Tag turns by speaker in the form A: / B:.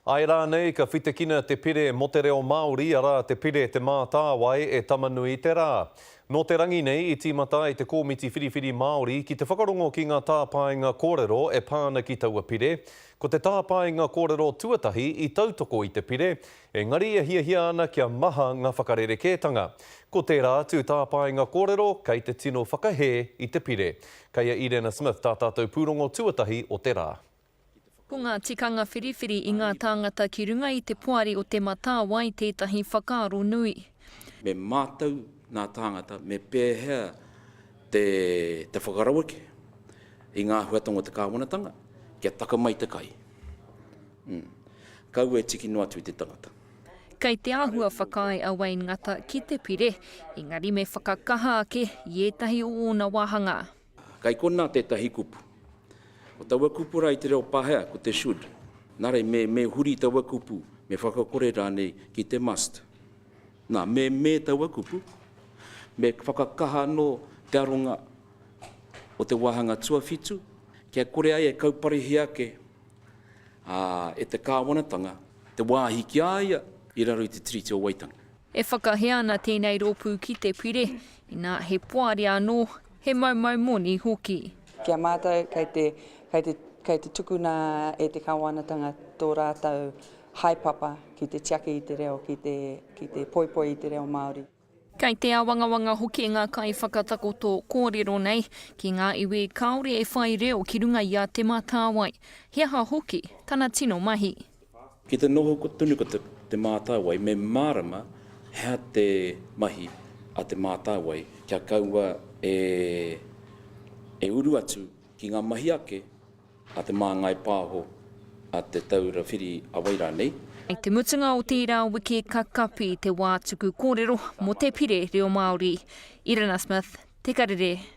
A: Āe rānei ka whitikina te pire mō te reo Māori, arā, te pire Te Mātāwai e Tamanui te Rā. Nō te rangi nei i tīmata ai te Kōmiti Whiriwhiri Māori ki te whakarongo ki ngā tāpaenga kōrero e pā ana ki taua pire. Ko te tāpaenga kōrero tuatahi i tautoko i te pire, engari e hiahia ana kia maha ngā whakarerekētanga. Ko tērā atu tāpaenga kōrero kei te tino whakahē i te pire. Kei a Irena Smith tā tātou pūrongo tuatahi o te rā.
B: Ko ngā tikanga whiriwhiri i ngā tāngata ki runga i te poari o Te Mātāwai tētahi whakaaro nui.
C: Me mātau ngā tāngata me pēhea te te whakaraweke i ngā āhuatanga o te kāwanatanga kia taka mai te kai. Mm. Kaua e tiki noa atu i te tangata.
B: Kei te āhua whakaae a Wayne Ngata ki te pire, engari me whakakaha ake i ētahi o ōna wāhanga.
C: Kai konā tētahi kupu. Ko taua kupu rā i te reo Pāhea, ko te should. Nā reira, me, me huri taua kupu, me whakakore rānei ki te must. Nā, me me taua kupu, me whakakaha anō te aronga o te wāhanga tuawhitu, kia kore ai e kauparehia ake ā, e te kāwanatanga te wāhi ki a ia i raro i te Tiriti o Waitangi.
B: E whakahē ana tēnei rōpū ki te pire, inā he poari anō, he maumau moni hoki.
D: Ki a mātou, kei te, kei te, kei te tukuna e te Kāwanatanga tō rātou haepapa ki te tiaki i te reo, ki te, ki te poipoi i te reo Māori.
B: Kei te āwangawanga hoki ngā kaiwhakatakoto kōrero nei ki ngā iwi kāore e whai reo ki runga i a Te Mātāwai, he aha hoki tana tino mahi.
C: Ki te noho tonu ko Te Mātāwai me mārama he aha te mahi a Te Mātāwai kia kaua e uru atu ki ngā mahi ake a Te Māngai Pāho, a Te Taura Whiri a wai rānei.
B: I te mutunga o tērā wiki ka kapi te wā tuku kōrero mō te Pire Reo Māori. Irina Smith, Te Karere.